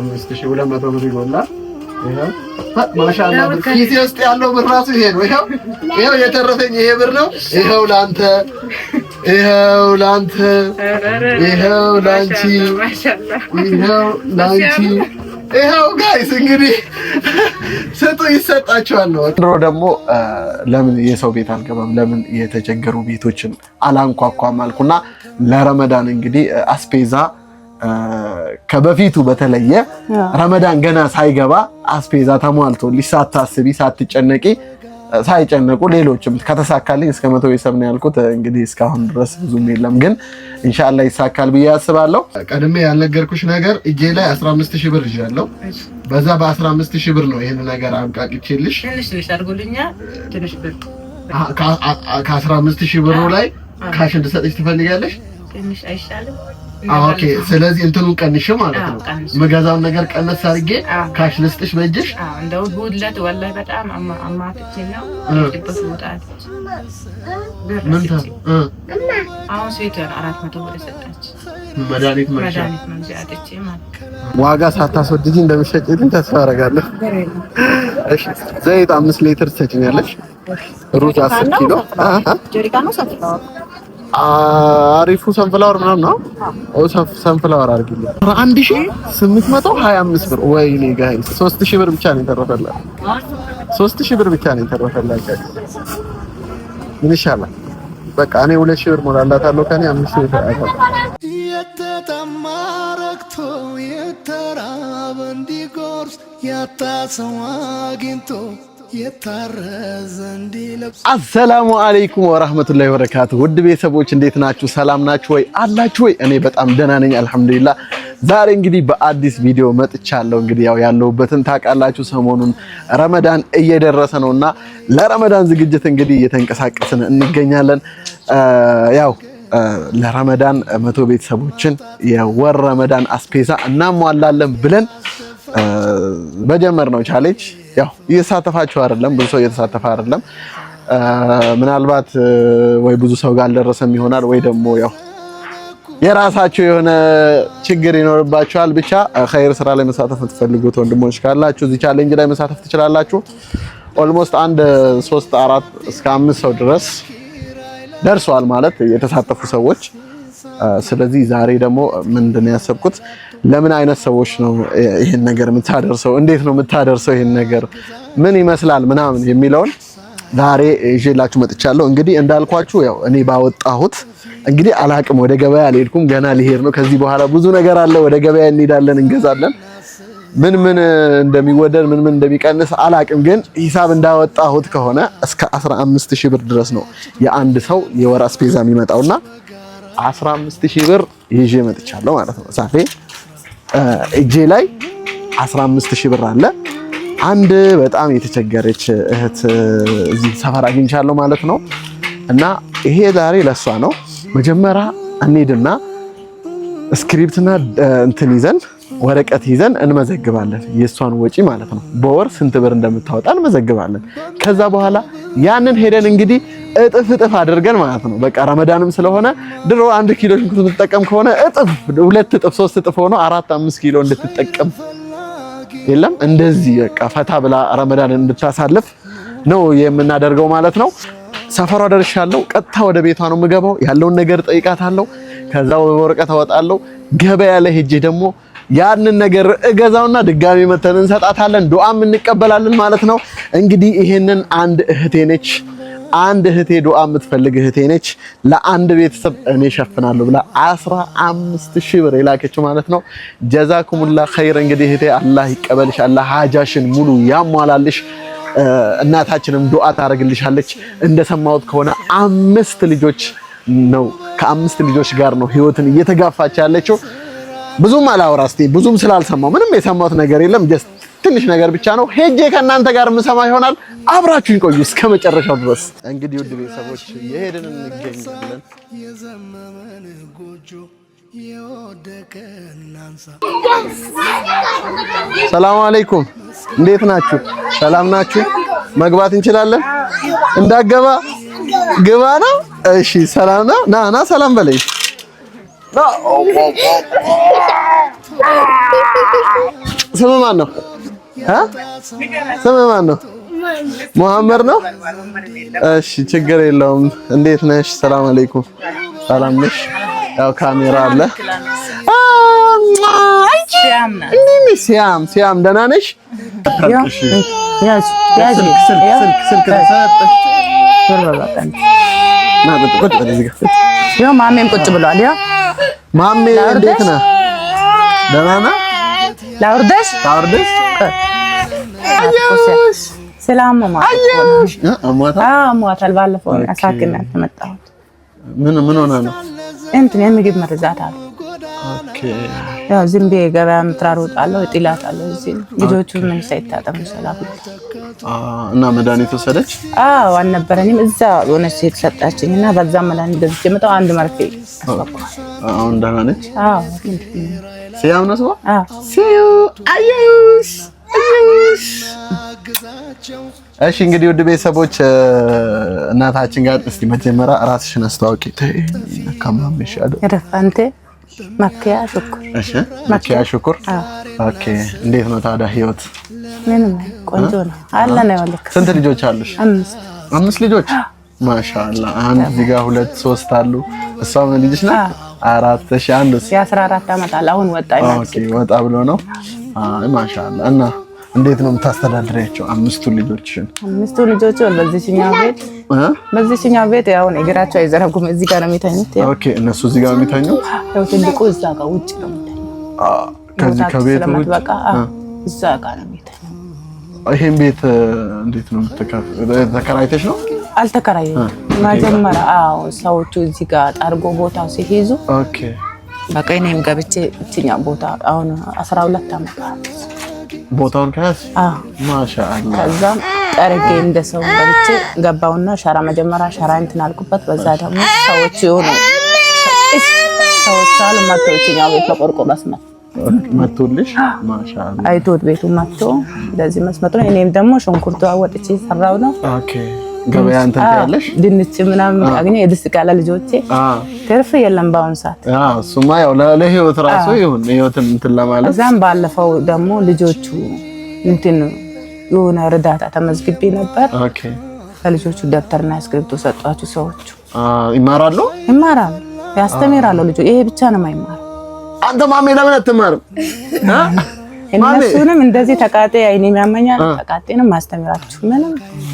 5200 ብር ይጎላል። ይኸው ማሻአላህ ኪሴ ውስጥ ያለው ብር ራሱ ይሄ ነው። ይኸው ይኸው የተረፈኝ ይሄ ብር ነው። ይኸው ላንተ፣ ይኸው ላንተ፣ ይኸው ላንቺ፣ ይኸው ላንቺ፣ ይኸው guys እንግዲህ ስጡ ይሰጣችኋል ነው። ድሮ ደግሞ ለምን የሰው ቤት አልገባም፣ ለምን የተቸገሩ ቤቶችን አላንኳኳም አልኩና ለረመዳን እንግዲህ አስቤዛ ከበፊቱ በተለየ ረመዳን ገና ሳይገባ አስቤዛ ተሟልቶልሽ ሳታስቢ ሳትጨነቂ ሳይጨነቁ ሌሎችም ከተሳካልኝ እስከ 100 ቤተሰብ ነው ያልኩት። እንግዲህ እስካሁን ድረስ ብዙም የለም፣ ግን ኢንሻአላህ ይሳካል ብዬ አስባለሁ። ቀድሜ ያልነገርኩሽ ነገር እጄ ላይ 15,000 ብር ይዣለሁ። በዛ በ15,000 ብር ነው ይሄን ነገር አብቃቅቼልሽ። ትንሽ ትንሽ አድርጎልኛል። ትንሽ ብር ከ15,000 ብሩ ላይ cash እንድሰጥሽ ትፈልጊያለሽ? ትንሽ አይሻልም? Okay። ስለዚህ እንትኑን ቀንሽ ማለት ነው። የምገዛውን ነገር ቀነስ አድርጌ cash ልስጥሽ በእጅሽ። እንደው እሑድ ዕለት ወላሂ በጣም አማትቼ ነው የሄድበት ቦታ አለች። ምን አሁን ሴቷ 400 ብር ሰጠች። መድኃኒት መግዣ አጥቼ ማለት ዋጋ ሳታስወድጂ እንደምትሸጪልኝ ተስፋ አደርጋለሁ። እሺ ዘይት 5 ሊትር ትሰጪኛለሽ? ሩዝ 10 ኪሎ አሪፉ sunflower ምናምን ነው። ኦ sunflower አድርጊልኝ። 1825 ብር። ወይኔ guys 3000 ብር ብቻ ነው የተረፈላት። 3000 ብር ብቻ ነው የተረፈላት። ምን ይሻላል? በቃ እኔ 2000 ብር ሞላላታለሁ። ከኔ 5000 ብር የተጠማ ረክቶ የተራበ እንዲጎርስ ያጣ ሰው አግኝቶ አሰላሙ አለይኩም ወራህመቱላሂ ወበረካቱ። ውድ ቤተሰቦች እንዴት ናችሁ? ሰላም ናችሁ ወይ? አላችሁ ወይ? እኔ በጣም ደህና ነኝ አልሐምዱሊላህ። ዛሬ እንግዲህ በአዲስ ቪዲዮ መጥቻለሁ። እንግዲህ ያው ያለሁበትን ታውቃላችሁ። ሰሞኑን ረመዳን እየደረሰ ነውና ለረመዳን ዝግጅት እንግዲህ እየተንቀሳቀስን እንገኛለን። ያው ለረመዳን 100 ቤተሰቦችን የወር ረመዳን አስቤዛ እናሟላለን ብለን በጀመርነው challenge ያው እየተሳተፋችሁ አይደለም፣ ብዙ ሰው እየተሳተፈ አይደለም። ምናልባት ወይ ብዙ ሰው ጋር አልደረሰም ይሆናል ወይ ደግሞ ያው የራሳችሁ የሆነ ችግር ይኖርባችኋል። ብቻ ኸይር ስራ ላይ መሳተፍ የምትፈልጉት ወንድሞች ካላችሁ እዚህ challenge ላይ መሳተፍ ትችላላችሁ። Almost አንድ 3 4 እስከ 5 ሰው ድረስ ደርሷል ማለት የተሳተፉ ሰዎች። ስለዚህ ዛሬ ደግሞ ምንድን ነው ያሰብኩት፣ ለምን አይነት ሰዎች ነው ይሄን ነገር የምታደርሰው፣ እንዴት ነው የምታደርሰው፣ ይሄን ነገር ምን ይመስላል ምናምን የሚለውን ዛሬ ይዤላችሁ መጥቻለሁ። እንግዲህ እንዳልኳችሁ ያው እኔ ባወጣሁት እንግዲህ አላቅም፣ ወደ ገበያ አልሄድኩም፣ ገና ሊሄድ ነው። ከዚህ በኋላ ብዙ ነገር አለ። ወደ ገበያ እንሄዳለን፣ እንገዛለን። ምን ምን እንደሚወደድ ምን ምን እንደሚቀንስ አላቅም፣ ግን ሂሳብ እንዳወጣሁት ከሆነ እስከ 15,000 ብር ድረስ ነው የአንድ ሰው የወር አስቤዛ የሚመጣውና 15,000 ብር ይዤ መጥቻለሁ ማለት ነው። ዛሬ እጄ ላይ 15,000 ብር አለ። አንድ በጣም የተቸገረች እህት እዚህ ሰፈር አግኝቻለሁ ማለት ነው። እና ይሄ ዛሬ ለሷ ነው። መጀመሪያ እንሂድና ስክሪፕትና እንትን ይዘን ወረቀት ይዘን እንመዘግባለን፣ የእሷን ወጪ ማለት ነው። በወር ስንት ብር እንደምታወጣ እንመዘግባለን። ከዛ በኋላ ያንን ሄደን እንግዲህ እጥፍ እጥፍ አድርገን ማለት ነው። በቃ ረመዳንም ስለሆነ ድሮ 1 ኪሎ ሽንኩርት የምትጠቀም ከሆነ እጥፍ 2 እጥፍ 3 እጥፍ ሆኖ 4 5 ኪሎ እንድትጠቀም የለም እንደዚህ በቃ ፈታ ብላ ረመዳን እንድታሳልፍ ነው የምናደርገው ማለት ነው። ሰፈሯ ደርሻለሁ። ቀጥታ ወደ ቤቷ ነው የምገባው። ያለውን ነገር ጠይቃታለሁ። ከዛ ወረቀት አወጣለሁ። ገበያ ላይ ሄጄ ደግሞ ያንን ነገር እገዛውና ድጋሚ መተን እንሰጣታለን፣ ዱዓም እንቀበላለን ማለት ነው። እንግዲህ ይሄንን አንድ እህቴ ነች፣ አንድ እህቴ ዱዓ የምትፈልግ እህቴ ነች። ለአንድ ቤተሰብ እኔ ሸፍናለሁ ብላ 15,000 ብር የላከችው ማለት ነው። ጀዛኩሙላ ኸይር። እንግዲህ እህቴ አላህ ይቀበልሽ፣ አላህ ሀጃሽን ሙሉ ያሟላልሽ። እናታችንም ዱዓ ታደርግልሻለች። እንደሰማሁት ከሆነ 5 ልጆች ነው፣ ከ5 ልጆች ጋር ነው ህይወትን እየተጋፋች ያለችው። ብዙም አላወራ እስቲ ብዙም ስላልሰማው ምንም የሰማሁት ነገር የለም። Just ትንሽ ነገር ብቻ ነው። ሄጄ ከእናንተ ጋር የምሰማ ይሆናል። አብራችሁኝ ቆዩ እስከ መጨረሻው ድረስ። እንግዲህ ውድ ቤተሰቦች የሄድን እንገኛለን። የዘመመን ጎጆ የወደቀ እናንሳ። ሰላም አለይኩም፣ እንዴት ናችሁ? ሰላም ናችሁ? መግባት እንችላለን? እንዳገባ ግባ ነው። እሺ፣ ሰላም ነው። ና ና፣ ሰላም በለኝ። ስም ማን ነው? ስም ማን ነው? መሐመድ ነው። እሺ ችግር የለውም። እንዴት ነሽ? ሰላም አለይኩም። ሰላም ነሽ? ያው ካሜራ አለ። ሲያም ሲያም ደህና ነሽ? ማሜም ቁጭ ብሏል። ማሜ እንዴት ነህ? ደህና ነህ? ላውርደሽ ታውርደሽ አሟታል። ባለፈው አሳክሜያት መጣሁት። ምን ምን ሆና ነው? እንትን የምግብ መርዛት አሉ። okay ያው ዝም ብዬ ገበያ ምትራሮጣለሁ፣ እጥላታለሁ። እዚህ ልጆቹ ምን ሳይታጠቡ ሰላም እና መድኃኒት ወሰደች? አዎ አልነበረኝም። እዛ የሆነች ሴት ሰጣችኝ እና በዛ መድኃኒት ገዝቼ መጣሁ። አንድ መርፌ አስወኳል። አሁን ደህና ነች? አዎ ሲያም ነው ስሟ? አዎ ሲዩ አዩሽ አዩሽ። እሺ እንግዲህ ውድ ቤተሰቦች እናታችን ጋር እስቲ መጀመሪያ ራስሽን አስተዋውቂ። ከማምሽ ረፋንቴ መኪያ ሽኩር። እሺ መኪያ ሽኩር። okay እንዴት ነው ታዲያ ህይወት? ምንም ቆንጆ ነው አለ ነው ያለክ። ስንት ልጆች አሉሽ? አምስት። አምስት ልጆች ማሻአላ። አንድ እዚህ ጋር ሁለት ሶስት አሉ። እሷም ልጅሽ ናት? አራት። እሺ አንዱስ? የ14 ዓመት አለ። አሁን ወጣ። okay ወጣ ብሎ ነው። አይ ማሻአላ። እና እንዴት ነው የምታስተዳድሪያቸው አምስቱ ልጆችሽን? አምስቱ ልጆች በዚህኛው ቤት በዚህኛው ቤት አሁን እግራቸው አይዘረጉም። እዚህ ጋር ነው የሚተኙት። okay እነሱ እዚህ ጋር ነው የሚተኙት። ያው ትልቁ እዛ ጋር ውጭ ነው የሚተኙት። ከዚህ ከቤት ውጭ እዛ ጋር ነው የሚተኙት። ይሄን ቤት እንዴት ነው ተከራይተሽ ነው? አልተከራየሁም። መጀመሪያ አዎ ሰዎቹ እዚህ ጋር ጠርጎ ቦታው ሲይዙ okay በቃ እኔም ገብቼ እችኛ ቦታ አሁን 12 ዓመት ቦታውን ከያዝ ማሻአላ። ከዛም ጠርጌ እንደ ሰው ገብቼ ገባውና ሸራ መጀመሪያ ሸራ እንትን አልኩበት። በዛ ደግሞ ሰዎች የሆኑ ሰዎች አሉ መጥተው እችኛው ቤት በቆርቆሮ አስመጡ መቶልሽ ማሻአላ። አይቶት ቤቱ መጥቶ እንደዚህ መስመጡ ነው። እኔም ደግሞ ሽንኩርቱ አወጥቼ ሰራው ነው። okay ገበያ እንትን ትያለሽ፣ ድንች ምናምን አገኘ የድስት ቃላ ልጆቼ ትርፍ የለም በአሁን ሰዓት። አዎ እሱማ ያው ለህይወት ራሱ ይሁን ህይወትን እንትን ለማለት እዛም ባለፈው ደግሞ ልጆቹ እንትን የሆነ እርዳታ ተመዝግቤ ነበር። okay ለልጆቹ ደብተርና እስክሪብቶ ሰጧቸው ሰዎቹ። ይማራሉ ይማራሉ፣ ያስተምራሉ ልጆ ይሄ ብቻ ነው የማይማር። አንተ ማሜ ለምን አትማርም? እነሱንም እንደዚህ ተቃጤ አይኔ ያመኛል። ተቃጤ ነው ማስተምራችሁ። ምንም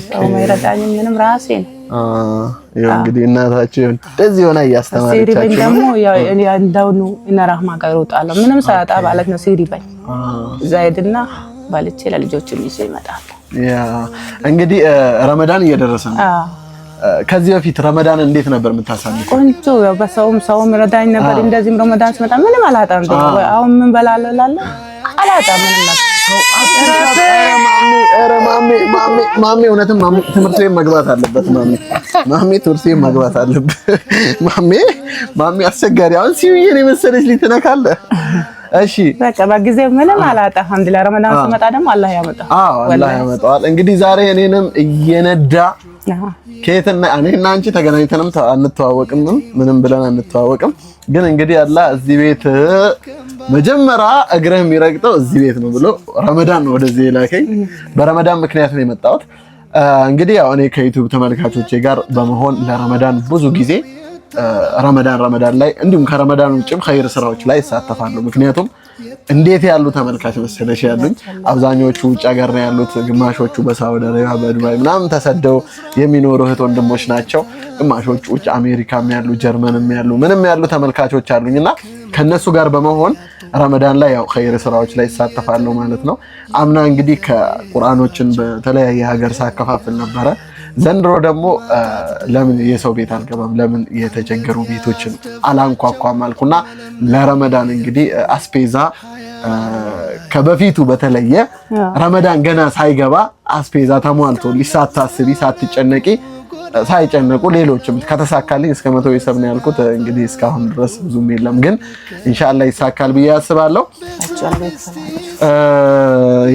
ሰው አይረዳኝም። ምንም ራሴ ነው። ይኸው እንግዲህ እናታችሁ እንደዚህ ሆና እያስተማረቻችሁ ሲሪበኝ ደግሞ ያው እኔ እንደውኑ እነ ራህማ ጋር እሮጣለሁ። ምንም ሳያጣ ማለት ነው። ሲሪበኝ እዛ ሄድና ባልቼ ለልጆቹም ይዤ እመጣለሁ። ያ እንግዲህ ረመዳን እየደረሰ ነው። ከዚህ በፊት ረመዳን እንዴት ነበር የምታሳልፈው? ቆንጆ ያው በሰውም ሰውም ረዳኝ ነበር። እንደዚህም ረመዳን ሲመጣ ምንም አላጣም። አሁን ምን በላለሁ እላለሁ አላጣም ምንም ነገር። ኧረ ማሜ ማሜ ማሜ እውነትም ማሜ ትምህርት ቤት መግባት አለበት። ማሜ ማሜ ትምህርት ቤት መግባት አለበት። ማሜ ማሜ አስቸጋሪ። አሁን ሲውዬን የመሰለች ልጅ ትነካለህ። እሺ በቃ በጊዜው ምንም አላጣም። አልሐምዱሊላህ ረመዳን ሲመጣ ደግሞ አላህ ያመጣዋል። አዎ አላህ ያመጣዋል። እንግዲህ ዛሬ እኔንም እየነዳ ከየትና እኔና አንቺ ተገናኝተንም አንተዋወቅም፣ ምንም ብለን አንተዋወቅም። ግን እንግዲህ አላህ እዚህ ቤት መጀመሪያ እግርህ የሚረግጠው እዚህ ቤት ነው ብሎ ረመዳን ነው ወደዚህ የላከኝ። በረመዳን ምክንያት ነው የመጣሁት። እንግዲህ ያው እኔ ከዩቲዩብ ተመልካቾቼ ጋር በመሆን ለረመዳን ብዙ ጊዜ ረመዳን ረመዳን ላይ እንዲሁም ከረመዳን ውጭም ኸይር ስራዎች ላይ ይሳተፋሉ። ምክንያቱም እንዴት ያሉ ተመልካች መሰለሽ ያሉኝ፣ አብዛኞቹ ውጭ ሀገር ነው ያሉት፣ ግማሾቹ በሳውዲ አረቢያ በዱባይ ምናምን ተሰደው የሚኖሩ እህት ወንድሞች ናቸው። ግማሾቹ ውጭ አሜሪካም ያሉ ጀርመንም ያሉ ምንም ያሉ ተመልካቾች አሉኝ እና ከነሱ ጋር በመሆን ረመዳን ላይ ያው ኸይር ስራዎች ላይ ይሳተፋለሁ ማለት ነው። አምና እንግዲህ ከቁርአኖችን በተለያየ ሀገር ሳከፋፍል ነበረ። ዘንድሮ ደግሞ ለምን የሰው ቤት አልገባም፣ ለምን የተቸገሩ ቤቶችን አላንኳኳም አልኩና ለረመዳን እንግዲህ አስቤዛ ከበፊቱ በተለየ ረመዳን ገና ሳይገባ አስቤዛ ተሟልቶ ሳታስቢ ሳትጨነቂ ሳይጨነቁ ሌሎችም ከተሳካልኝ እስከ 100 ቤተሰብ ነው ያልኩት። እንግዲህ እስካሁን ድረስ ብዙም የለም፣ ግን ኢንሻአላህ ይሳካል ብዬ አስባለሁ።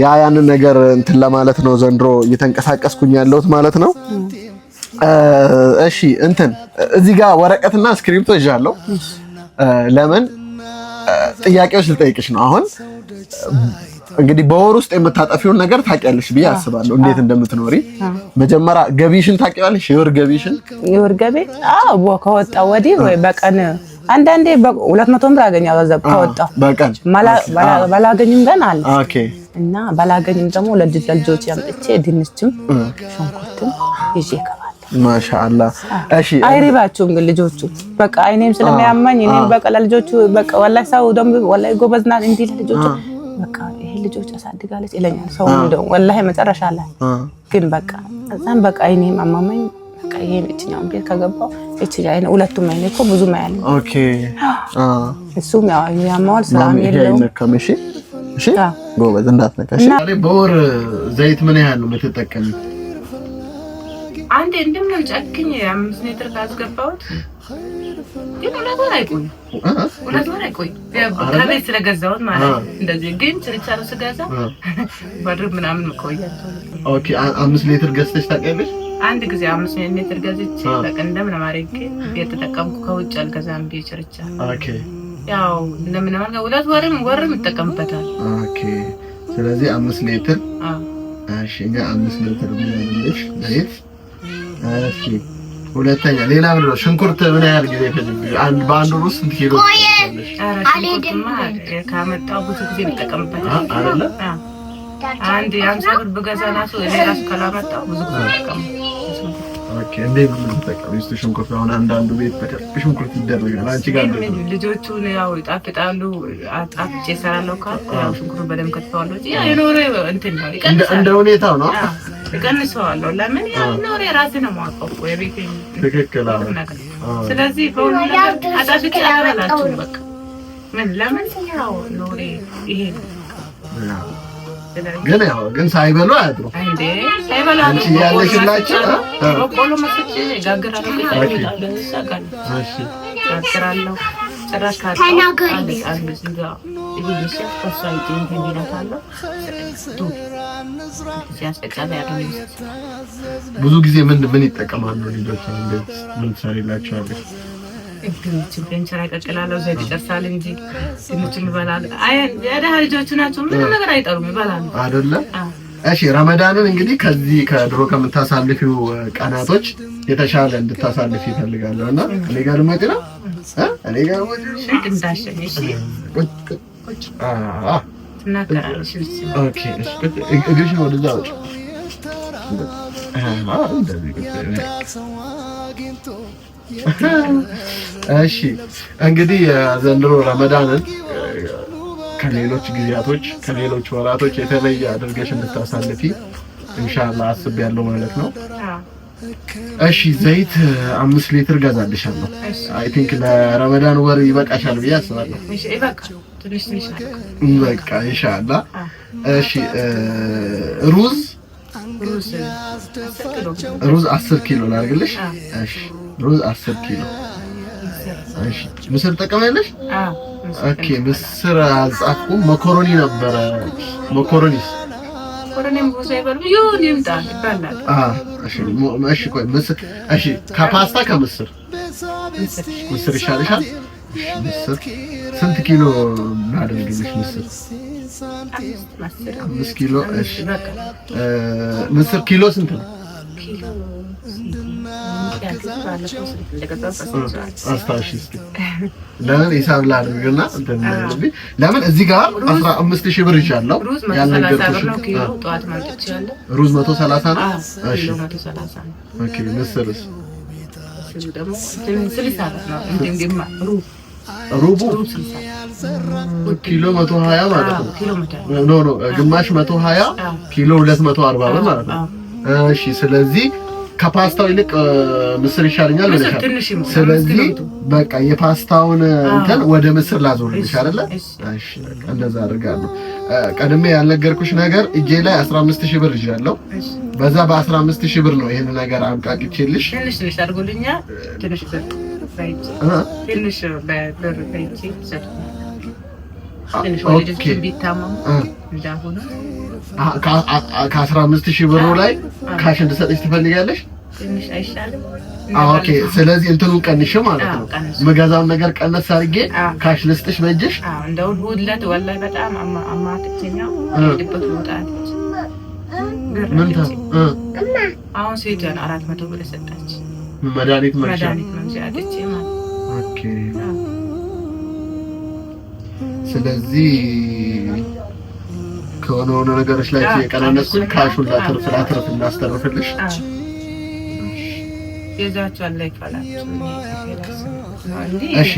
ያ ያንን ነገር እንትን ለማለት ነው ዘንድሮ እየተንቀሳቀስኩኝ ያለሁት ማለት ነው። እሺ እንትን እዚህ ጋር ወረቀትና እስክሪብቶ ይዣለሁ። ለምን ጥያቄዎች ልጠይቅሽ ነው። አሁን እንግዲህ በወር ውስጥ የምታጠፊውን ነገር ታውቂያለሽ ብዬ አስባለሁ፣ እንዴት እንደምትኖሪ። መጀመሪያ ገቢሽን ታውቂዋለሽ? የወር ገቢሽን? የወር ገቢ አዎ፣ ከወጣ ወዲህ ወይ በቀን አንዳንዴ 200 ብር አገኛለሁ። እዛ ከወጣ በቀን ባላገኝም ገና አለ። okay። እና ባላገኝም ደግሞ ለልጆች አምጥቼ ድንችም ሽንኩርትም ይዤ እገባለሁ። ማሻአላህ። እሺ፣ አይሪባቸውም ግን ልጆቹ በቃ አይኔም ስለሚያመኝ እኔም በቃ ለልጆቹ በቃ ወላሂ ሰው ደግሞ ወላሂ ጎበዝ ናት እንዲህ ለልጆቹ በቃ ይሄ ልጆች አሳድጋለች ይለኛል ሰው እንደው ወላሂ መጨረሻ ላይ ግን በቃ እዛም በቃ አይኔም አማመኝ በቃ ይሄን እችኛውን ቤት ከገባው እችኛ አይኔ ሁለቱም አይኔ እኮ ብዙም አያልም። okay። እሱም ያው አይኑ ያማዋል፣ ስራም የለውም። እሺ፣ እሺ፣ ጎበዝ እንዳትነካ። እሺ። በወር ዘይት ምን ያህል ነው የምትጠቀሚው? አንዴ እንደምንም ጨክኝ 5 ሊትር ካስገባሁት ግን 2 ወር አይቆይም። 2 ወር አይቆይም። ከቤት ስለገዛሁት ማለት ነው። እንደዚህ ግን ችርቻሮ ስገዛ በድር ምናምን እቆያለሁ። okay። 5 ሊትር ገዝተሽ ታውቂያለሽ? አንድ ጊዜ 5 ሊትር ገዝቼ በቃ እንደምንም አድርጌ የተጠቀምኩ፣ ከውጭ አልገዛም ብዬ ችርቻሮ። okay። ያው እንደምንም አድርጌ 2 ወርም እጠቀምበታለሁ። okay። ስለዚህ 5 ሊትር። እሺ፣ እኛ 5 ሊትር ምንልሽ ዘይት። እሺ፣ ሁለተኛ ሌላ ምንድን ነው? ሽንኩርት ምን ያህል ጊዜ ይፈጅብሽ? በአንድ ወር ውስጥ ስንት ኪሎ? ካመጣሁ ብዙ ጊዜ እጠቀምበታለሁ አይደለ? አንድ 50 ብር ብገዛ እራሱ እኔ እራሱ ካላመጣሁ ብዙ ጊዜ እጠቀምበታለሁ። okay። እንዴት ነው የምትጠቀሚው እስኪ ሽንኩርት? አሁን አንዳንዱ ቤት በደንብ ሽንኩርት ይደረጋል። አንቺ ጋር እንዴት ነው? ልጆቹን ያው ይጣፍጣሉ፣ አጣፍጬ እሰራለሁ ካልኩ ያው ሽንኩርቱን በደንብ ከትፈዋለሁ። ያው የኖረ እንትን ነው ይቀንሳል፣ እንደ ሁኔታው ነው እቀንሰዋለሁ። ለምን ያው ኖሬ ራሴ ነው የማውቀው የቤቴን። ትክክል። ስለዚህ በሁሉ ነገር አጣፍጬ አልበላችሁም። በቃ ምን ለምን ያው ኖሬ ይሄ ነው። ግን ያው ግን ሳይበሉ አያድሩም እንዴ? ሳይበሉ አንቺ ያለሽላቸው በቆሎ መስጭ ጋግራለሁ፣ ጋግራለሁ። ጭራሽ ብዙ ጊዜ ምን ምን ይጠቀማሉ ልጆች? ምን ትሰሪላቸዋለሽ? እንጀራ እቀቅላለሁ፣ ዘይት ይጨርሳል እንጂ ድንቹን ይበላሉ። አይ የደሀ ልጆቹ ናቸው፣ ምንም ነገር አይጠሩም፣ ይበላሉ አይደለ? እሺ፣ ረመዳንን እንግዲህ ከዚህ ከድሮ ከምታሳልፊው ቀናቶች የተሻለ እንድታሳልፊ እፈልጋለሁ እና እኔ ጋር ልመጪ ነው? እኔ ጋር ልመጪ ነው? ሽንት እንዳሸኝ። እሺ፣ ቁጭ ትናገራለሽ። okay። እሺ፣ እግርሽን ወደዛ አውጪ። እሺ፣ እንግዲህ የዘንድሮ ረመዳንን ከሌሎች ጊዜያቶች ከሌሎች ወራቶች የተለየ አድርገሽ እንድታሳልፊ ኢንሻአላህ አስቤያለሁ ማለት ነው። እሺ፣ ዘይት 5 ሊትር ገዛልሻለሁ። I think ለረመዳን ወር ይበቃሻል ብዬ አስባለሁ። በቃ ኢንሻአላህ። እሺ፣ ሩዝ ሩዝ 10 ኪሎ ላድርግልሽ? እሺ፣ ሩዝ 10 ኪሎ። እሺ፣ ምስር ትጠቀሚያለሽ? okay፣ ምስር አልጻፍኩም። መኮሮኒ ነበረ። መኮሮኒስ? እሺ፣ ቆይ ምስር። እሺ፣ ከፓስታ ከምስር ምስር ይሻልሻል? ምስር ስንት ኪሎ ላድርግልሽ? ምስር 5 ኪሎ። እሺ፣ ምስር ኪሎ ስንት ነው? አስታውሺ እስኪ። ለምን ሂሳብ ላድርግና እንትን ለምን እዚህ ጋር 15,000 ብር ይዣለሁ። ያልነገርኩሽ ሩዝ 130 ነው። እሺ፣ okay። ምስርስ? ሩቡ ኪሎ 120 ማለት ነው። no no ግማሽ 120 ኪሎ 240 ብር ማለት ነው። እሺ፣ ስለዚህ ከፓስታው ይልቅ ምስር ይሻለኛል ብለሻል። ስለዚህ በቃ የፓስታውን እንትን ወደ ምስር ላዞርልሽ አይደለ? እሺ፣ በቃ እንደዛ አድርጋለሁ። ቀድሜ ያልነገርኩሽ ነገር እጄ ላይ 15,000 ብር ይዣለሁ። በዛ በ15,000 ብር ነው ይሄን ነገር አብቃቅቼልሽ። ትንሽ ትንሽ አድርጎልኛል። ትንሽ ብር ትንሽ ብር በይቼ ትንሽ ወደ ቢታመሙ እንዳሁኑ ከ15,000 ብሩ ላይ cash እንድሰጥሽ ትፈልጊያለሽ? ትንሽ አይሻልም? Okay። ስለዚህ እንትኑን ቀንሽ ማለት ነው። የምገዛውን ነገር ቀነስ አድርጌ cash ልስጥሽ በእጅሽ። እንደው እሑድ ዕለት ወላሂ በጣም አማትችኛው ሄድበት ቦታ አለች። አሁን ሴቷን 400 ብር ሰጣች። መድኃኒት መግዣ አለች ማለት። Okay። ስለዚህ ከሆነ ሆነ ነገሮች ላይ የቀናነስኩኝ cash ኡን ላትርፍ እናስተርፍልሽ። እሺ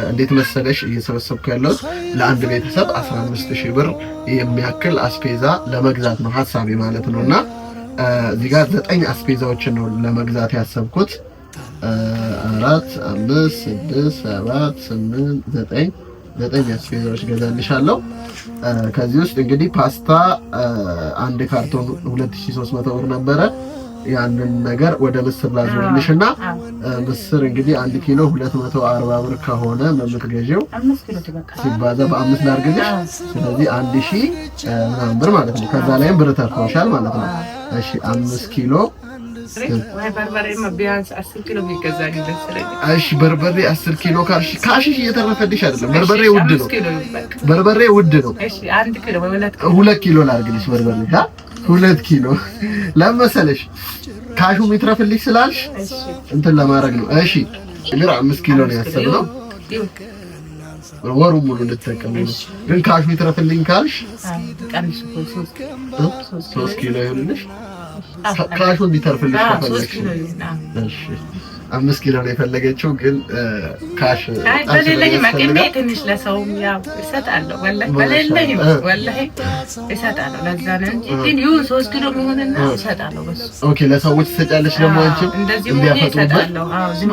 እንዴት መሰለሽ እየሰበሰብኩ ያለሁት ለአንድ ቤተሰብ 15,000 ብር የሚያክል አስቤዛ ለመግዛት ነው ሀሳቤ ማለት ነው። እና እዚህ ጋር 9 አስቤዛዎችን ነው ለመግዛት ያሰብኩት። 4 5 6 7 8 9 9 አስቤዛዎች ገዛልሻለሁ። ከዚህ ውስጥ እንግዲህ ፓስታ አንድ ካርቶን 2300 ብር ነበረ። ያንን ነገር ወደ ምስር ላዞርልሽና ምስር እንግዲህ 1 ኪሎ 240 ብር ከሆነ የምትገዢው ሲባዛ በአምስት ላድርግልሽ። ስለዚህ 1000 ምናምን ብር ማለት ነው። ከዛ ላይም ብር ተርፎሻል ማለት ነው። እሺ 5 ኪሎ እሺ በርበሬ 10 ኪሎ ካልሽ cash ሽ እየተረፈልሽ አይደለም። በርበሬ ውድ ነው። በርበሬ ውድ ነው። 2 ኪሎ ላድርግልሽ በርበሬ 2 ኪሎ ለመሰለሽ cash ኡ የሚትረፍልሽ ስላልሽ እንትን ለማድረግ ነው። እሺ 5 ኪሎ ነው ያሰብነው፣ ወሩ ሙሉ እንድትጠቀሙ ነው። ግን cash ኡ የሚትረፍልኝ ካልሽ 3 ኪሎ ይሁንልሽ። cash ኡ እንዲተርፍልሽ ከፈለግሽ እሺ 5 ኪሎ ነው የፈለገችው፣ ግን cash በሌለኝ አቅሜ ትንሽ ለሰውም ያው እሰጣለሁ። ወላሂ በሌለኝ ወላሂ እሰጣለሁ። ለዛ ነው እንጂ ግን ይሁን 3 ኪሎ የሚሆንና እሰጣለሁ። በሱ Okay። ለሰዎች ትሰጫለሽ ደግሞ አንቺም እንዲያፈጥሩበት።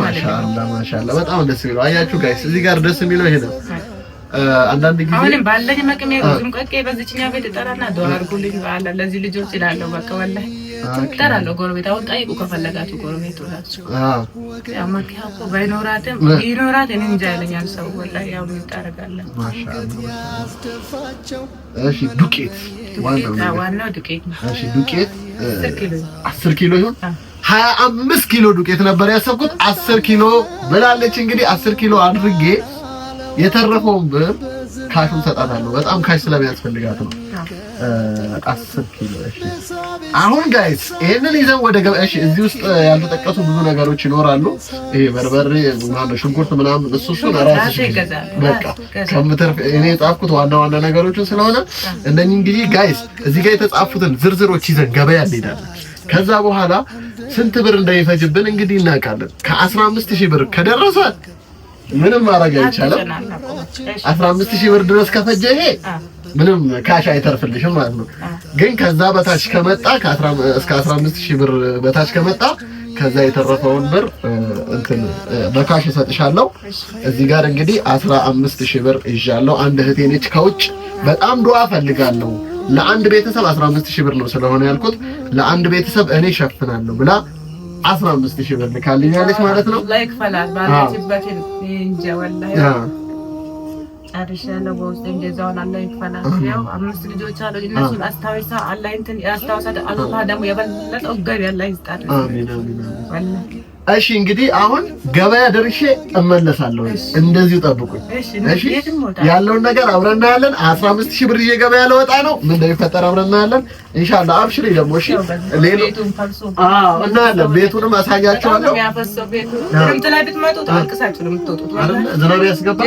ማሻአላ ማሻአላ፣ በጣም ደስ የሚለው አያችሁ guys፣ እዚህ ጋር ደስ የሚለው ይሄ ነው። አንዳንድ ጊዜ አሁንም ባለኝ አቅሜ ሩዝም ቀቄ በዚህኛው ቤት እጠራና ዱአ አድርጉልኝ በኋላ ለዚህ ልጆች እላለሁ። በቃ ወላሂ እጠራለሁ። ጎረቤት አሁን ጠይቁ ከፈለጋችሁ ጎረቤት እራሱ ያው መኪና እኮ ባይኖራትም ይኖራት እኔ እንጃ ይለኛል ሰው ወላሂ። ያው ምን ታደርጋለህ? እሺ ዱቄት ዋናው ዱቄት ነው። እሺ ዱቄት 10 ኪሎ ይሁን 25 ኪሎ ዱቄት ነበር ያሰብኩት 10 ኪሎ ብላለች። እንግዲህ 10 ኪሎ አድርጌ የተረፈውን ብር cash ኡን ሰጣታለሁ። በጣም cash ስለሚያስፈልጋት ነው። 10 ኪሎ። እሺ አሁን guys ይሄንን ይዘን ወደ ገበያ። እሺ እዚህ ውስጥ ያልተጠቀሱ ብዙ ነገሮች ይኖራሉ። ይሄ በርበሬ ምናምን፣ ሽንኩርት ምናምን እሱን ራስሽ በቃ ከምትርፍ እኔ የጻፍኩት ዋና ዋና ነገሮችን ስለሆነ እነኚህ እንግዲህ guys እዚህ ጋር የተጻፉትን ዝርዝሮች ይዘን ገበያ እንሄዳለን። ከዛ በኋላ ስንት ብር እንደሚፈጅብን እንግዲህ እናውቃለን። ከ15,000 ብር ከደረሰ ምንም ማድረግ አይቻልም። 15,000 ብር ድረስ ከፈጀ ይሄ ምንም cash አይተርፍልሽም ማለት ነው። ግን ከዛ በታች ከመጣ እስከ 15,000 ብር በታች ከመጣ ከዛ የተረፈውን ብር እንትን በ cash እሰጥሻለሁ። እዚህ ጋር እንግዲህ 15,000 ብር ይዣለሁ። አንድ እህቴ ነች ከውጭ በጣም ዱዓ ፈልጋለሁ። ለአንድ ቤተሰብ 15,000 ብር ነው ስለሆነ ያልኩት ለአንድ ቤተሰብ እኔ ሸፍናለሁ ብላ 15,000 ብር ልካልኛለች ማለት ነው። like ፈላት ባለችበት እንጃ ወላሂ ጨርሻለሁ። በውስጥ እንደዛውን አላህ ይክፈላት። ያው 5 ልጆች አሉ። እነሱን አስታውሳ አላህ እንትን ያስታውሳት። አላህ ደግሞ የበለጠው ገቢ አላህ ይስጣት። አሜን አሜን። እሺ እንግዲህ አሁን ገበያ ደርሼ እመለሳለሁ። እንደዚሁ ጠብቁኝ። እሺ ያለውን ነገር አብረን እናያለን። 15,000 ብር ይዤ ገበያ ለወጣ ነው። ምን እንደሚፈጠር አብረን እናያለን። ኢንሻአላህ አብሽሪ ደግሞ እሺ። አዎ እናያለን። ቤቱንም አሳያቸዋለሁ። ዝናብ ያስገባል።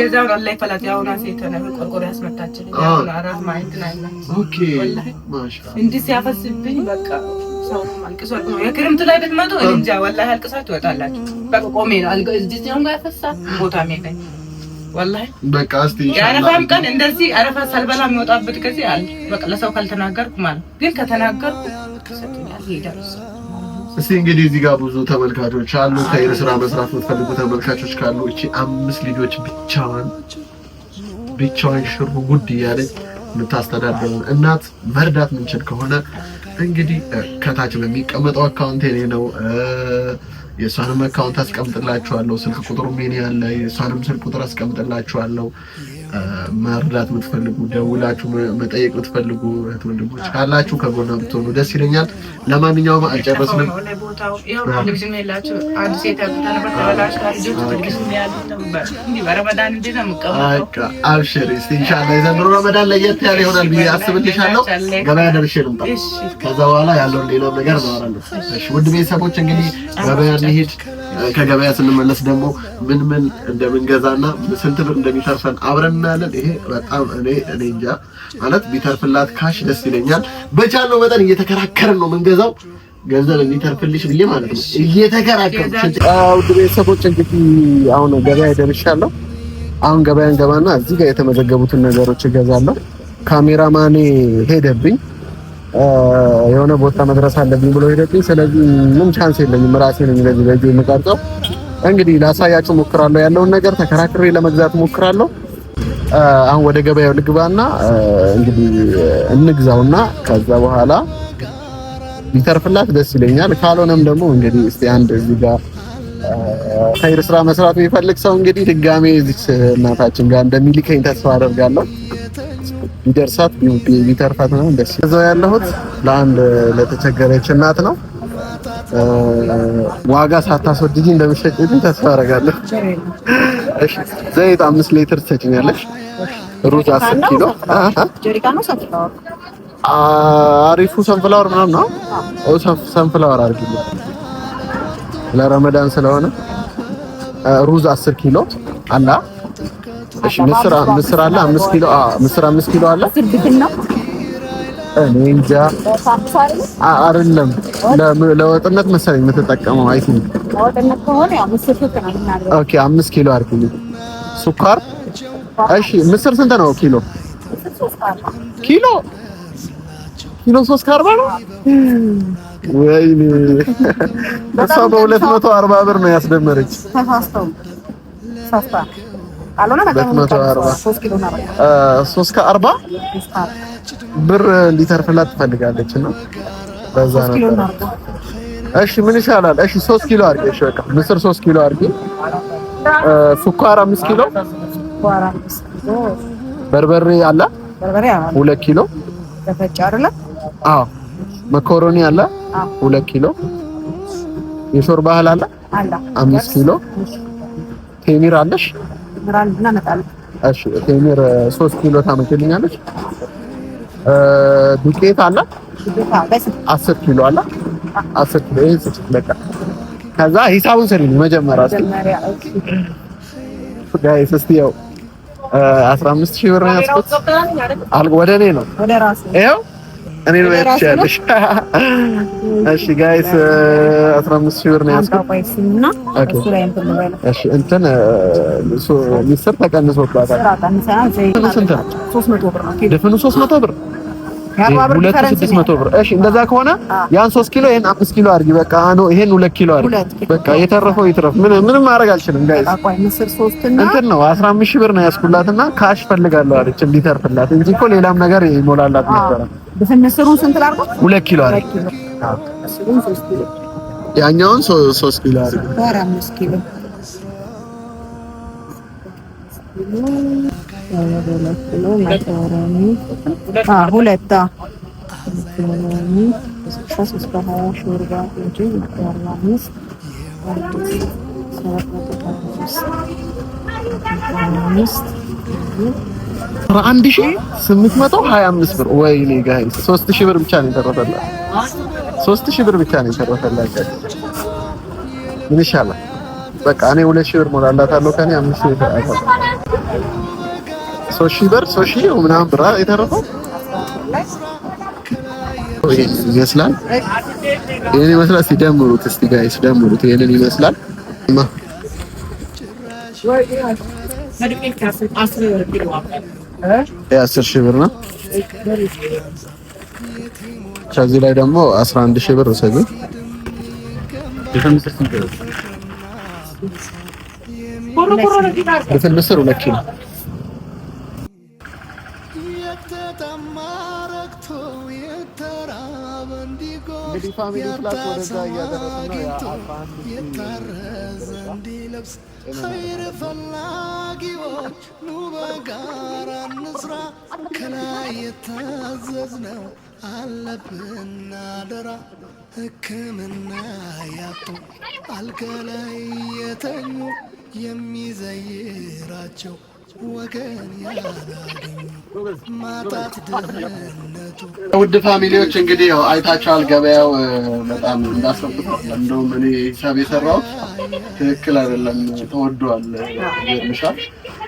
Okay እንዲህ ሲያፈስብኝ በቃ ሰው አልቅሷል። የክረምት ላይ ብትመጡ እንጃ ወላሂ አልቅሳችሁ ትወጣላችሁ። በቃ ቆሜ ነው እዚህ ሲሆን ጋር ያፈሳል ቦታም የለኝም ወላሂ። በቃ እስቲ የአረፋም ቀን እንደዚህ አረፋ ሳልበላ የሚወጣበት ጊዜ አለ። በቃ ለሰው ካልተናገርኩ ማለት ግን ከተናገርኩ ይሰጡኛል፣ ይሄዳል። እስቲ እንግዲህ እዚህ ጋር ብዙ ተመልካቾች አሉ። ከይር ስራ መስራት የምትፈልጉ ተመልካቾች ካሉ እቺ 5 ልጆች ብቻዋን ሽሩ ጉድ እያለች የምታስተዳድረውን እናት መርዳት ምንችል ከሆነ እንግዲህ ከታች በሚቀመጠው account የኔ ነው። የእሷንም account አስቀምጥላችኋለሁ። ስልክ ቁጥሩም የኔ ያለ የእሷንም ስልክ ቁጥር አስቀምጥላችኋለሁ። መርዳት የምትፈልጉ ደውላችሁ መጠየቅ የምትፈልጉ እህት ወንድሞች ካላችሁ ከጎኗ ብትሆኑ ደስ ይለኛል። ለማንኛውም አልጨረስንም። አብሽሪ እስኪ ኢንሻአላህ የዘንድሮ ረመዳን ለየት ያለ ይሆናል ብዬ አስብልሻለሁ። ገበያ ደርሼ ልምጣ፣ ከዛ በኋላ ያለውን ሌላም ነገር እናወራለን። እሺ ውድ ቤተሰቦች እንግዲህ ገበያ እንሂድ። ከገበያ ስንመለስ ደግሞ ምን ምን እንደምንገዛና ስንት ብር እንደሚተርፈን አብረን እናያለን። ይሄ በጣም እኔ እኔ እንጃ ማለት ቢተርፍላት cash ደስ ይለኛል። በቻልነው መጠን እየተከራከርን ነው የምንገዛው ገንዘብ እንዲተርፍልሽ ብዬ ማለት ነው እየተከራከርን። ውድ ቤተሰቦች እንግዲህ አሁን ገበያ ደርሻለሁ። አሁን ገበያ እንገባና እዚህ ጋር የተመዘገቡትን ነገሮች እገዛለሁ። ካሜራማኔ ሄደብኝ የሆነ ቦታ መድረስ አለብኝ ብሎ ሄደብኝ። ስለዚህ ምንም chance የለኝም፣ ራሴ ነኝ በዚህ በዚህ የምቀርጸው። እንግዲህ ላሳያችሁ ሞክራለሁ፣ ያለውን ነገር ተከራክሬ ለመግዛት ሞክራለሁ። አሁን ወደ ገበያው ልግባና እንግዲህ እንግዛውና ከዛ በኋላ ቢተርፍላት ደስ ይለኛል። ካልሆነም ደግሞ እንግዲህ እስቲ አንድ እዚህ ጋር ኸይር ስራ መስራት የሚፈልግ ሰው እንግዲህ ድጋሜ እዚህ እናታችን ጋር እንደሚልከኝ ተስፋ አደርጋለሁ። ቢደርሳት ቢተርፋት ነው ደስ እዛው ያለሁት ለአንድ ለተቸገረች እናት ነው። ዋጋ ሳታስወድጂ እንደምትሸጪልኝ ተስፋ አደርጋለሁ። እሺ ዘይት 5 ሊትር ትሰጪኛለሽ? ሩዝ 10 ኪሎ። አሪፉ sunflower ምናምን ነው። ኦ sunflower አድርጊልኝ ለረመዳን ስለሆነ። ሩዝ 10 ኪሎ አላ። እሺ ምስር ምስር አለ 5 ኪሎ። አዎ ምስር 5 ኪሎ አለ። እኔ እንጃ አይደለም፣ ለወጥነት መሰለኝ የምትጠቀመው። I think okay 5 ኪሎ አድርጊልኝ። ስኳር እሺ ምስር ስንት ነው ኪሎ? ኪሎ ኪሎ 3.40 ነው። ወይኔ እሷ በ240 ብር ነው ያስደመረች። 3.40 ብር እንዲተርፍላት ትፈልጋለች እና በዛ ነበር። እሺ ምን ይሻላል? እሺ 3 ኪሎ አድርጊ። እሺ በቃ ምስር 3 ኪሎ አድርጊ። ስኳር 5 ኪሎ፣ በርበሬ አለ 2 ኪሎ። አዎ መኮሮኒ አለ 2 ኪሎ፣ የሾርባ እህል አለ 5 ኪሎ፣ ቴሚር አለሽ? እሺ ቴሚር 3 ኪሎ ታመጪልኛለሽ? ዱቄት አለ 10 ኪሎ አለ 10 ኪሎ። ይሄን ስጪኝ በቃ። ከዛ ሂሳቡን ስሪልኝ መጀመሪያ እስኪ guys፣ እስቲ ያው 15,000 ብር ነው ያዝኩት። ወደ እኔ ነው ይኸው እኔ ነው ያልሽ። እሺ guys 15,000 ብር ነው ያዝኩት። እሺ እንትን ምስር ተቀንሶባታል። ስንት ነው? ድፍኑ 300 ብር፣ ሁለቱ 600 ብር። እሺ እንደዛ ከሆነ ያን 3 ኪሎ ይሄን 5 ኪሎ አድርጊ። በቃ ነው ይሄን 2 ኪሎ አድርጊ። በቃ የተረፈው ይትረፍ። ምን ምንም ማድረግ አልችልም guys። እንትን ነው 15,000 ብር ነው ያዝኩላትና cash ፈልጋለሁ አለች እንዲተርፍላት እንጂ እኮ ሌላም ነገር ይሞላላት ነበረ። ምስሩን ስንት ላድርገው? 2 ኪሎ አድርጊ። ያኛውን 3 ኪሎ አድርጊ። 5 ኪሎ ሁለት ሾርባ 11,825 ብር። ወይኔ guys 3,000 ብር ብቻ ነው የተረፈላት። 3,000 ብር ብቻ ነው የተረፈላት። ምን ይሻላል? በቃ እኔ 2,000 ብር ሞላላታለሁ። ከኔ 5,000 ብር 3,000 ብር 3,000 ምናምን ብር የተረፈው ይሄን ይመስላል። ይሄን ይመስላል። ሲደምሩት እስቲ guys ደምሩት። ይሄንን ይመስላል። 10,000 ብር ነው። ከዚህ ላይ ደግሞ 11,000 ብር ውሰጂ። ድፍን ምስር 2 ኪሎ። የተጠማ ረክቶ የተራበ እንግዲህ Family Plus ወደዛ እያደረስን ነው። የታረዘ እንዲለብስ ኸይር ፈላጊዎች ኑ በጋራ እንስራ። ከላይ የታዘዝነው አለብን አደራ። ሕክምና ያጡ አልጋ ላይ የተኙ የሚዘይራቸው ወገን ያላገኙ ማጣት ድህነቱ። ውድ family ዎች እንግዲህ ያው አይታችኋል። ገበያው በጣም እንዳሰብኩት እንደውም እኔ ሂሳብ የሰራሁት ትክክል አይደለም፣ ተወዷል። ይርምሻል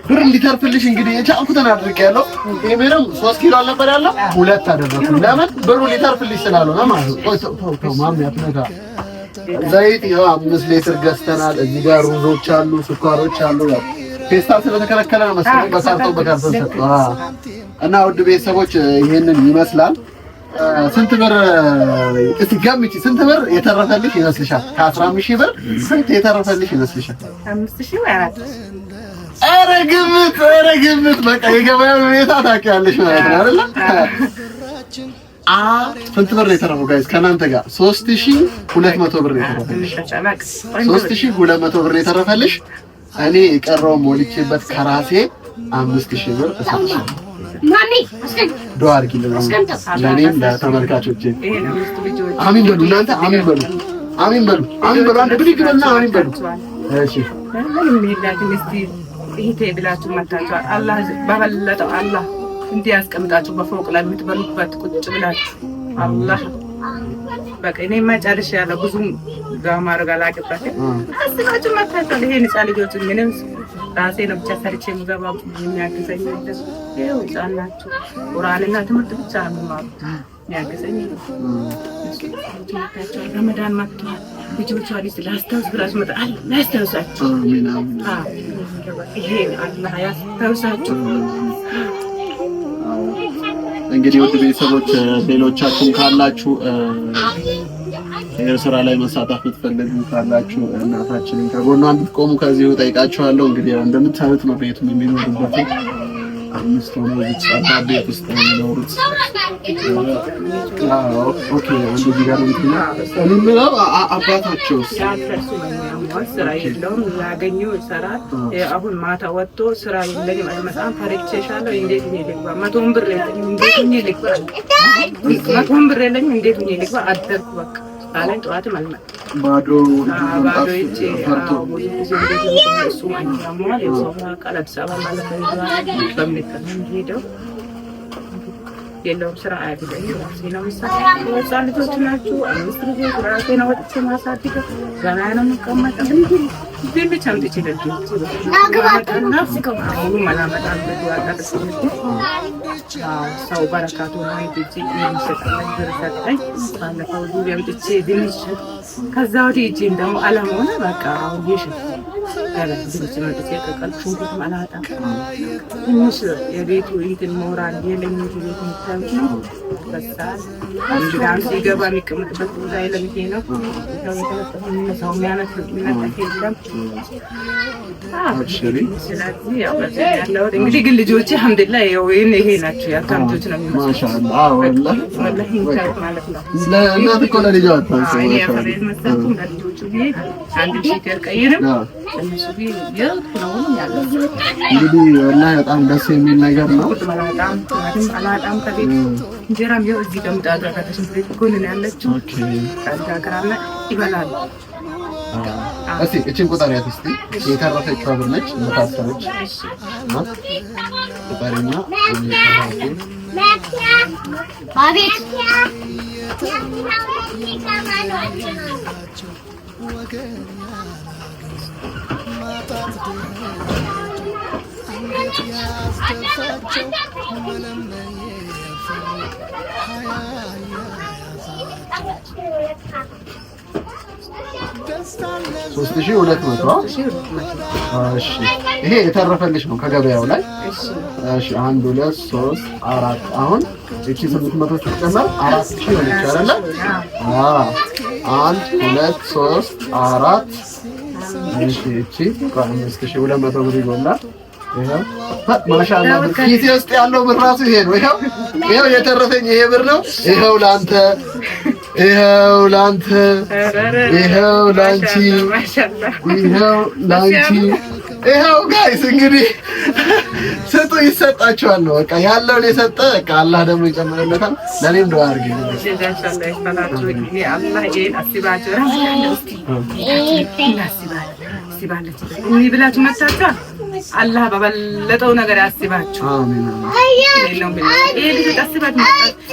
ብር እንዲተርፍልሽ እንግዲህ የቻልኩትን አድርጌያለሁ። ቴምርም 3 ኪሎ አልነበር ያለው 2 አደረኩ። ለምን ብሩ ሊተርፍልሽ ስላልሆነ ማለት ነው። ቆይ ተው ተው ማሚ አትነካ። ዘይት ይኸው 5 ሊትር ገዝተናል። እዚህ ጋር ሩዞች አሉ፣ ስኳሮች አሉ። ያው ፌስታል ስለተከለከለ ነው መሰለኝ በካርቶን በካርቶን ሰጠው። እና ውድ ቤተሰቦች ይሄንን ይመስላል። ስንት ብር እስቲ ገምቺ፣ ስንት ብር የተረፈልሽ ይመስልሻል? ከ15,000 ብር ስንት የተረፈልሽ ይመስልሻል? 5,000 ወይ 4,000። ኧረ ግምት፣ ኧረ ግምት። በቃ የገበያውን ሁኔታ ታውቂያለሽ ማለት ነው አይደለ? ስንት ብር የተረፈው guys ከእናንተ ጋር 3,200 ብር የተረፈልሽ። 3,200 ብር የተረፈልሽ። እኔ የቀረውን ሞልቼበት ከራሴ 5,000 ብር እሰጥሻለሁ። ዱአ አድርጊልኝ ለእኔም ለተመልካቾቼ። አሚን በሉ እናንተ፣ አሚን በሉ፣ አሚን በሉ፣ አሚን በሉ። አንድ ብድግ በሉና አሚን በሉ። እሺ እህቴ ብላችሁ መታችኋል። አላህ በበለጠው አላህ እንዲህ ያስቀምጣችሁ በፎቅ ላይ የምትበሉበት ቁጭ ብላችሁ አላህ በቃ እኔማ ጨርሻለሁ። ብዙም ጋር ማድረግ አላውቅበትም። አስባችሁ መታችኋል። ይሄን ህፃን ልጆች ምንም ራሴ ነው ብቻ ሰርቼ የምገባው የሚያግዘኝ የለም። ይኸው ህፃን ናቸው። ቁርአንና ትምህርት ብቻ ነው የሚማሩት። የሚያግዘኝ የለም። ረመዳን መጥቷል። ልጆቿ ልጅ ላስታውስ ብላችሁ መጣ ላስታውሳችሁ። ይሄን አላህ ያስታውሳችሁ። እንግዲህ ውድ ቤተሰቦች ሌሎቻችሁም ካላችሁ ስራ ላይ መሳተፍ የምትፈልጉ ካላችሁ እናታችንን ከጎኗ እንድትቆሙ ከዚሁ ጠይቃችኋለሁ። እንግዲህ ያው እንደምታዩት ነው ቤቱን የሚኖሩበት 5 ሆነው ጠባብ ቤት ውስጥ ነው የሚኖሩት። Okay አንዱ እዚህ ጋር ነው የሚለው። አባታቸውስ ስራ የለውም፣ ያገኘው ይሰራል። አሁን ማታ ወጥቶ ስራ የለኝም አልመጣም፣ ፈርቼሻለሁ፣ እንዴት ሆኜ ልግባ? 100 ብር የለኝም፣ እንዴት ሆኜ ልግባ? 100 ብር የለኝም፣ እንዴት ሆኜ ልግባ? አደርኩ በቃ አለኝ። ጠዋትም አልመጣም ባዶ ባዶ እጄ። ብዙ ጊዜ እሱ ያሟል። የሰው ቃል አዲስ አበባ ማለት ነው ሄደው የለውም ስራ አያግዘኝም። ራሴ ነው የምሰራው። ህፃን ልጆች ናችሁ፣ 5 ልጆች ራሴ ነው ወጥቼ ማሳድገው። ገና ነው የምቀመጠው። ድንች አምጥቼ ለልጆች አመጣና አሁኑም አላመጣም። ሰው በረካቱ የሚሰጠኝ ብር ሰጠኝ። ባለፈው ዙሪያ አምጥቼ ድንች ከዛ ወዲህ እጄን ደግሞ አለመሆነ በቃ አሁን ድንች መጥቼ ቀቀልኩ። ሽንኩርትም አላጣም። ትንሽ የቤቱ እንትን ሞራል የለኝም እንጂ ቤቱ የምታዩት ነው። በሳል እንግዳም ሲገባ የሚቀመጥበት ቦታ የለም። ይሄ ነው ሰው የሚያነጥፍ የለም። ስለዚህ ያው በዚህ ያለሁት እንግዲህ ግን ልጆቼ አልሐምዱሊላህ ይኸው ይሄ ናቸው የሀብታም ልጆች ነው የሚመስሉት። ወላሂ ማለት ነው። ለእናት እኮ ለልጇ አታንስም። እኔ አፈር መሰልኩም ለልጆቹ ብዬ አንድ ሺህ አልቀይርም። እነሱ ብዬ ነው ያለው። እንግዲህ ወላሂ በጣም ደስ የሚል ነገር ነው። አላጣም አላጣም ከቤት እንጀራም ይኸው እዚህ ከምጣዷ ከተሽንት ቤት ጎን ነው ያለችው። ጋግራና ይበላሉ። እስቲ እቺን ቁጠሪያት እስቲ የተረፈችው ብር ነች የታሰረች ቁጠሪና 3,200። እሺ ይሄ የተረፈልሽ ነው ከገበያው ላይ። እሺ 1 2 3 4 አሁን እቺ 800 ስትጨመር 4,000 ሆነች አይደለ? አዎ 1 2 3 4 እሺ እቺ 5,200 ብር ይጎላል። ይሄው ማሻአላህ ኪሴ ውስጥ ያለው ብር ራሱ ይሄ ነው። ይሄው ይሄው የተረፈኝ ይሄ ብር ነው። ይሄው ላንተ ይኸው ላንተ፣ ይኸው ላንቺ፣ ይኸው ላንቺ፣ ይኸው guys እንግዲህ ስጡ ይሰጣችኋል ነው። በቃ ያለውን የሰጠ በቃ አላህ ደግሞ ይጨምርለታል። ለኔም ዱአ አድርጊልኝ። ብላችሁ መታችሁ አላህ በበለጠው ነገር ያስባችሁ። ይሄ ልጅ አስባችሁ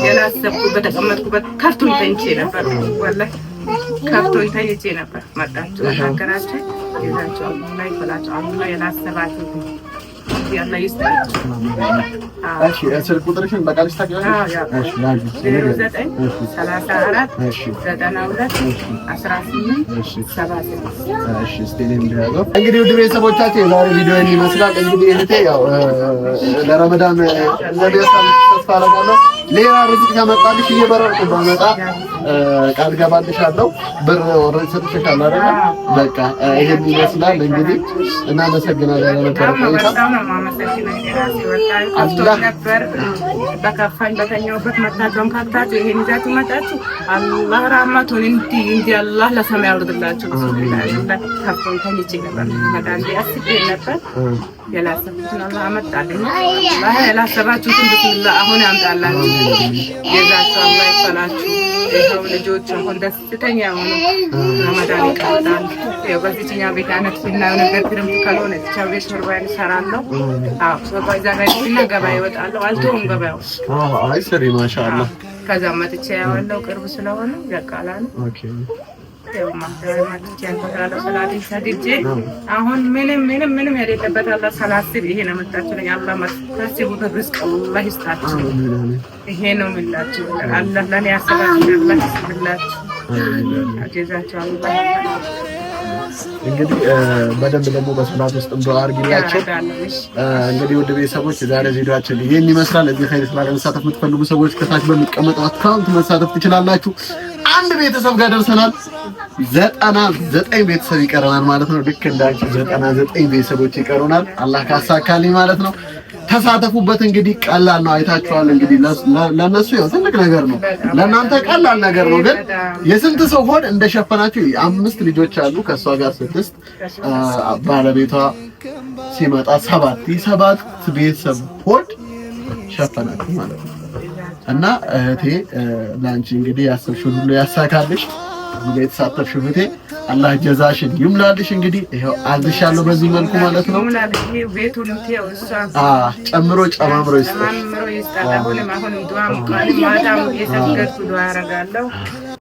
ያላሰብኩበት በተቀመጥኩበት ከፍቶኝ ተኝቼ ነበር። ወላሂ ከፍቶኝ ተኝቼ ነበር። መጣችሁ አናገራችሁ፣ ይዛችሁ አላህ ይበላችሁ። አላህ ያላሰባችሁት ያላ ይስጣችሁ። እሺ ስልክ ቁጥርሽን በቃልሽ ታውቂዋለሽ? እሺ ያዥ። 09 34 92 18 76። እሺ እስቲ እኔም ልያዘው። እንግዲህ ውድ ቤተሰቦቻችን የዛሬ ቪዲዮ ይህን ይመስላል። እንግዲህ እህቴ ያው ለረመዳን እንደሚያሳልፍ ተስፋ አደርጋለሁ። ሌላ ርዝቅ ከመጣልሽ እየበረርኩ ባመጣ ቃል ገባልሻለሁ። ብር already ሰጥቼሻለሁ አይደለ? በቃ ይሄን ይመስላል። እንግዲህ እናመሰግናለን ለነበረ ቆይታ። በጣም ነው የማመሰግነው። የራሴ ወላሂ ከፍቶኝ ነበር። በከፋኝ በተኛሁበት መታችሁ ካታችሁ ይሄን ይዛችሁ መጣችሁ። አላህ ራህመቱን እንዲህ እንዲህ አላህ ለሰማይ ያውርድላችሁ። ከፍቶኝ ተኝቼ ነበር። በጣም አስቤ ነበር። ያላሰብኩትን አላህ አመጣልኝ። አላህ ያላሰባችሁትን ብስሚላህ አሁን ያምጣላችሁ። የዛችሁ አላህ ይክፈላችሁ። ይኸው ልጆች አሁን ደስተኛ ሆኑ። ረመዳን ይቀመጣል። ያው በዚህኛው ቤት አይነት ስናየው ነገር ክረምት ካልሆነ ብቻ ቤት ሾርባ እሰራለሁ። አዎ ሾርባ ይዘጋጅና ገበያ ይወጣለሁ። አልተውም ገበያው። አይ ስሪ ማሻአላህ። ከዛ መጥቼ ያዋለው ቅርብ ስለሆነ ያቃላል። okay ያው ማታ መጥቼ እንቆጥራለሁ። ሰላቴን ሰግጄ አሁን ምንም ምንም ምንም የሌለበት አላህ ሳላስብ ይሄን አመጣችሁልኝ። አላህ ታስቡት ርዝቅ አላህ ይስጣችሁ። ይሄ ነው የምላችሁ። አላህ ለኔ ያሰባችሁ አላህ ይስጥላችሁ። ጀዛችሁ አላህ እንግዲህ በደንብ ደግሞ በሰላት ውስጥ ዱአ አድርጊላቸው። እንግዲህ ውድ ቤተሰቦች የዛሬ ቪዲዮአችን ይሄን ይመስላል። እዚህ ኸይር ስራ ለመሳተፍ የምትፈልጉ ሰዎች ከታች በሚቀመጠው account መሳተፍ ትችላላችሁ። አንድ ቤተሰብ ጋር ደርሰናል። 99 ቤተሰብ ይቀረናል ማለት ነው። ልክ እንዳንቺ 99 ቤተሰቦች ይቀሩናል። አላህ ካሳካልኝ ማለት ነው። ተሳተፉበት። እንግዲህ ቀላል ነው፣ አይታችኋል። እንግዲህ ለነሱ ያው ትልቅ ነገር ነው፣ ለእናንተ ቀላል ነገር ነው። ግን የስንት ሰው ሆድ እንደሸፈናችሁ 5 ልጆች አሉ፣ ከእሷ ጋር 6፣ ባለቤቷ ሲመጣ 7፣ የሰባት ቤተሰብ ሆድ ሸፈናችሁ ማለት ነው። እና እህቴ ለአንቺ እንግዲህ ያሰብሽውን ሁሉ ያሳካልሽ። እዚህ ላይ የተሳተፍሽው እህቴ አላህ ጀዛሽን ይሙላልሽ። እንግዲህ ይኸው አዝሻለሁ በዚህ መልኩ ማለት ነው። ጨምሮ ጨማምሮ ይስጥሽ። አሁንም ዱዓ ማታም የሰገድኩ ዱዓ አደርጋለሁ።